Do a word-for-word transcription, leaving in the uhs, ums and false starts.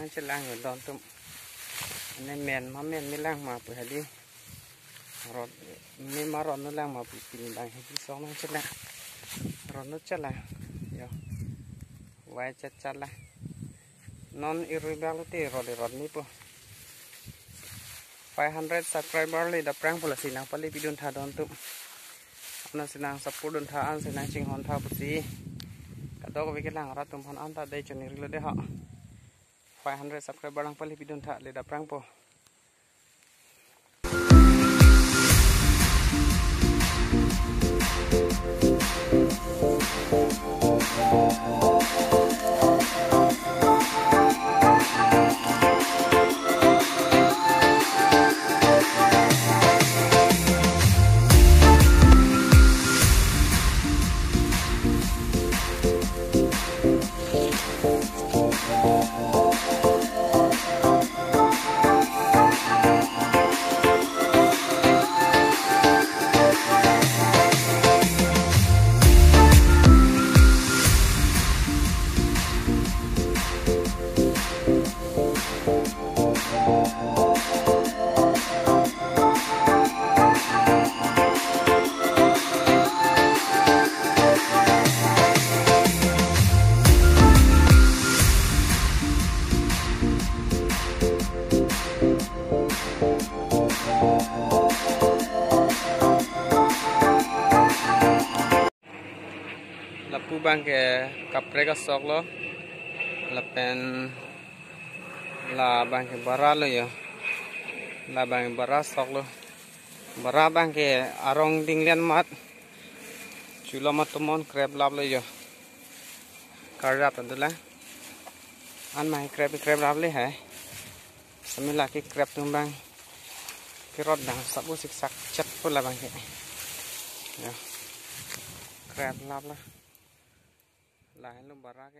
Chelang yo don atum. Ne men ma men ne lang ma pu hadi. Rot ne ma rot no lang ma pu pini bang hadi sok nang chelang. Rot no chelang. Yo. Wai chat chat la. Non irui bak lo te rot rot ni pu. Five hundred subscriber le daprang pu lasi nang pale pidun tha don atum. Ansi nang support dun tha, ansi nang chinghon tha pusi. Kadokave kelang rat atum aphan anta dei choniri lo de ha. Five hundred subscriber lang pale pidun tha le daprang po. Lapu abang ke kaprek asok lo. Lapen la abang ke bara lo yo. La abang ke bara asok lo. Bara abang ke arong dinglen mat. Chulo mat tumon krep lap lo yo. Karjap ta dolang. An mai krep krep lap le hai. Sami lake krep atum abang. Kerot abang sabu siksak chat pu la abang ke. Yo. Krep lap la. Lahenlo bara ke.